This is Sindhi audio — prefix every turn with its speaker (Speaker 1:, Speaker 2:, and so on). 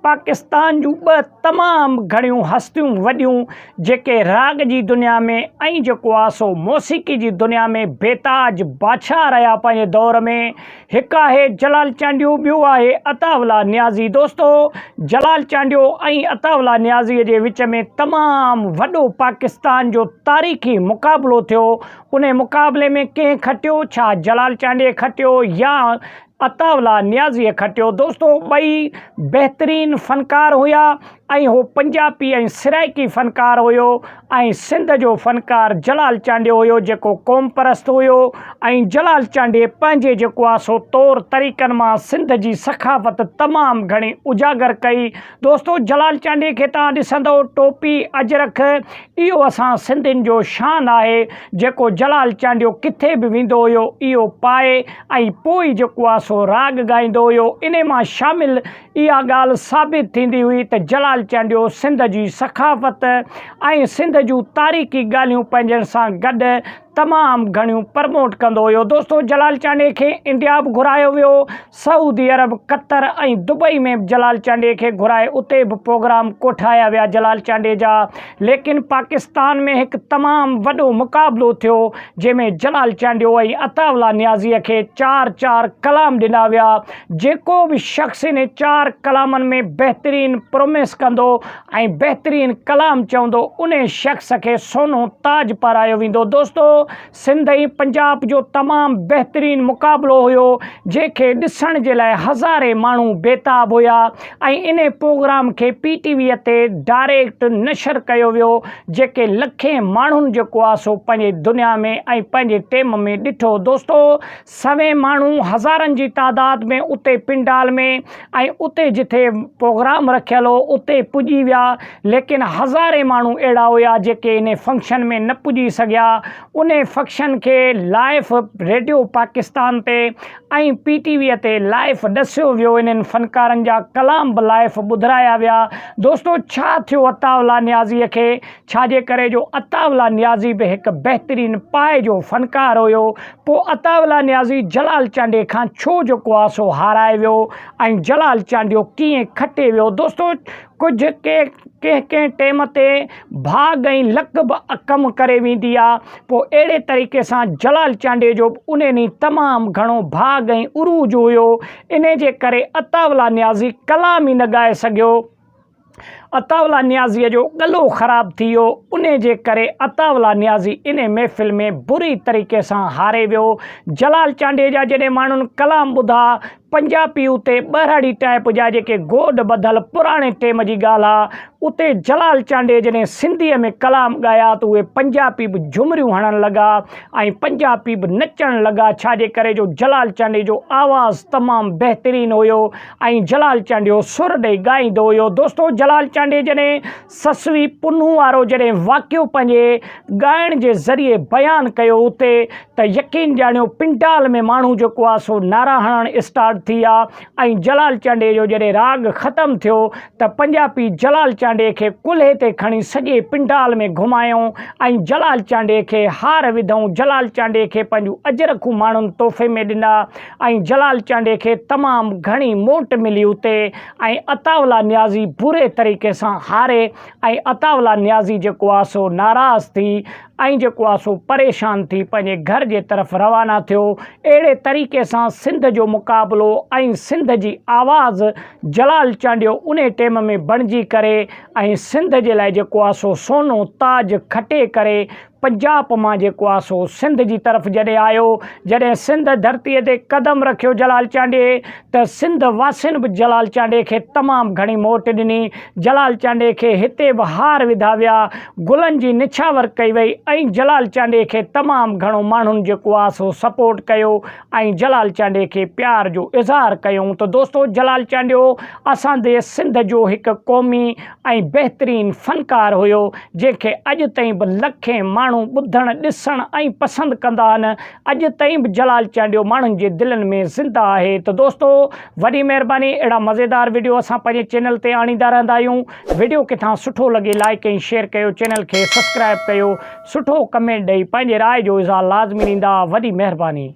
Speaker 1: پاڪستان جون ٻه تمام گهڻيون هستيون وڏيون جيڪي راڳ جي دنيا ۾ ۽ جيڪو آ سو موسيقي جي دنيا ۾ بيتاج بادشاهه رهيا پنهنجي دور ۾ هڪ آهي جلال چانڊيو ٻيو آهي عطاء الله نيازي دوستو جلال چانڊيو ۽ عطاء الله نيازي جي وچ ۾ تمام وڏو پاڪستان جو تاريخي مقابلو ٿيو انهي مقابلي ۾ ڪنهن کٽيو ڇا جلال چانڊيي کٽيو يا عطاء الله نيازيء کٽيو. دوستو ٻئي بهترين فنڪار هيا ۽ هو پنجابي ۽ سرائيڪي فنڪار هيو ۽ سنڌ جو فنڪار جلال چانڊيو هيو جيڪو قوم پرست هيو ۽ جلال چانڊيي پنهنجي جيڪو آ سو طور طريقن مان سنڌ جي ثقافت تمام گهڻي اجاگر ڪئي. دوستو جلال چانڊيي کي توهان ڏسندو ٽوپي اجرڪ اهو اسان سنڌين جو شان آهي جيڪو جلال چانڊيو ڪٿي به ويندو هيو اهو پائي ۽ پوء ئي جيڪو آ سو راڳ ڳائيندو هيو انهي مان شامل اها ڳالهه ثابت ٿيندي هئي ته جلال چانڊيو سنڌ جي ثقافت ۽ سنڌ جون تاريخي ڳالهيون پنهنجن سان گڏ تمام گهڻيون پرموٽ ڪندو هيو دوستو جلال چانڊيي کي انڊيا به گهرايو ويو سعودي عرب، قطر ۽ دبئي ۾ به جلال چانڊيي کي گهرائي اتي به پروگرام ڪوٺايا ويا جلال چانڊيي جا ليڪن پاڪستان ۾ هڪ تمام وڏو مقابلو ٿيو جنهن ۾ جلال چانڊيو ۽ عطاء الله نيازي کي چار چار ڪلام ڏنا ويا جيڪو به شخص انهي چار ڪلامن ۾ بهترين پروميس ڪندو ۽ بهترين ڪلام چوندو انهي شخص کي سونو تاج پارايو ويندو دوستو سنڌ ۽ پنجاب جو تمام بهترين مقابلو هيو جنهن کي ڏسڻ جي لاء هزارين ماڻهو بيتاب هيا ۽ انهي پروگرام کي پي ٽي وي تي ڊائريڪٽ نشر ڪيو ويو جيڪي لکين ماڻهن جيڪو آ سو پنهنجي دنيا ۾ ۽ پنهنجي ٽيم ۾ ڏٺو دوستو سوين ماڻهو هزارن جي تعداد ۾ اتي پنڊال ۾ ۽ اتي جٿي پروگرام رکيل هو اتي پڄي ويا ليڪن هزارين ماڻهو اهڙا هيا جيڪي انهي فنڪشن ۾ نه پڄي سگهيا انهي فنڪشن کي لائيف ريڊيو پاڪستان تي ۽ پي ٽي وي تي لائيف ڏسيو ويو انهن فنڪارن جا ڪلام به لائيف ٻڌرايا ويا دوستو ڇا ٿيو عطاء الله نيازي کي ڇا جي ڪري جو عطاء الله نيازي به هڪ بهترين پائي جو فنڪار هيو پوء عطاء الله نيازي جلال چانڊيي کان ڇو جيڪو آ سو هارائي ويو ۽ جلال چانڊيو ڪيئن کٽي ويو دوستو ڪجهه ڪي ڪنهن ڪنهن ٽيم تي ڀاڳ ۽ لڪ به ڪم ڪري ويندي آ پوء اهڙي طريقي سان جلال چانڊيي جو به انهي ڏينهن تمام گهڻو ڀاڳ ۽ عروج هيو انهي جي ڪري عطاء الله نيازي ڪلام ئي نه ڳائي سگهيو عطاء الله نيازيء جو ڳلو خراب ٿي ويو، انهي جي ڪري عطاء الله نيازي انهي محفل ۾ بري طريقي سان هاري ويو. جلال چانڊيي جا جڏهن ماڻهن ڪلام ٻڌا، پنجاپي اتي ٻهراڙي ٽائيپ جا جيڪي گوڏ ٻڌل پراڻي ٽيم جي ڳالهه آ، اتي جلال چانڊيي جڏهن سنڌيء ۾ ڪلام ڳايا ته اهي پنجاپي به جهمريون هڻڻ لڳا ۽ پنجاپي به نچڻ لڳا، ڇا جي ڪري جو جلال چانڊيي جو آواز تمام بهترين هيو. ۽ جلال چانڊيو سر ڏئي ڳائيندو هيو. دوستو جلال چانڊيي جڏهن سسوي پنهون وارو جڏهن واقعو پنهنجي ڳائڻ جي ذريعي بيان ڪيو اتي ته يقين ڄاڻيو پنڊال ۾ ماڻهو جيڪو آ سو نعرا هڻڻ اسٽارٽ ٿي ويا ۽ جلال چانڊيي جو جڏهن راڳ ختم ٿيو ته پنجاپي جلال چانڊيي کي ڪلهي تي کڻي سڄي پنڊال ۾ گهمايائون ۽ جلال چانڊيي کي هار وڌائون جلال چانڊيي کي پنهنجون اجرڪون ماڻهن تحفي ۾ ڏنا ۽ جلال چانڊيي کي تمام گهڻي موٽ ملي اتي ۽ عطاء الله نيازي بري طريقي سان هاري ۽ عطاء الله نيازي جيڪو آ سو ناراض ٿي ۽ جيڪو آ سو پريشان ٿي پنهنجي گهر جي طرف روانا ٿيو اهڙي طريقي سان سنڌ جو مقابلو ۽ سنڌ جي آواز جلال چانڊيو انهي ٽيم ۾ بڻجي ڪري ۽ سنڌ جي لاء جيڪو آ سو سونو تاج کٽي ڪري پنجاب مان جيڪو آ سو سنڌ جي طرف جڏهن آيو، جڏهن سنڌ ڌرتيء تي قدم رکيو جلال چانڊيي ته سنڌ واسين به جلال چانڊيي کي تمام گهڻي موٽ ڏني، جلال چانڊيي کي هتي به هار وڌا ويا، گلن جي نڇاور ڪئي وئي ۽ جلال چانڊيي کي تمام گهڻو ماڻهن جيڪو آ سو سپورٽ ڪيو ۽ جلال چانڊيي کي پيار جو اظهار ڪيائون ته دوستو جلال چانڊيو اسان جي سنڌ جو هڪ قومي ۽ بهترين فنڪار هيو جنهن کي اڄ تائين به لکين ماڻهو ٻڌڻ ڏسڻ ۽ پسند ڪندا آهن اڄ تائين به جلال چانڊيو ماڻهن جي دلين ۾ زنده آهي ته دوستو وڏي مهرباني اهڙا مزيدار وڊيو اسان پنهنجي چينل تي آڻيندا رهندا آهيون وڊيو ڪٿان سٺو لڳي لائيڪ ۽ شيئر ڪيو چينل کي سبسڪرائب ڪيو سٺو ڪمينٽ ڏئي پنهنجي راء جو اظهار لازمي ڏيندا وڏي مهرباني.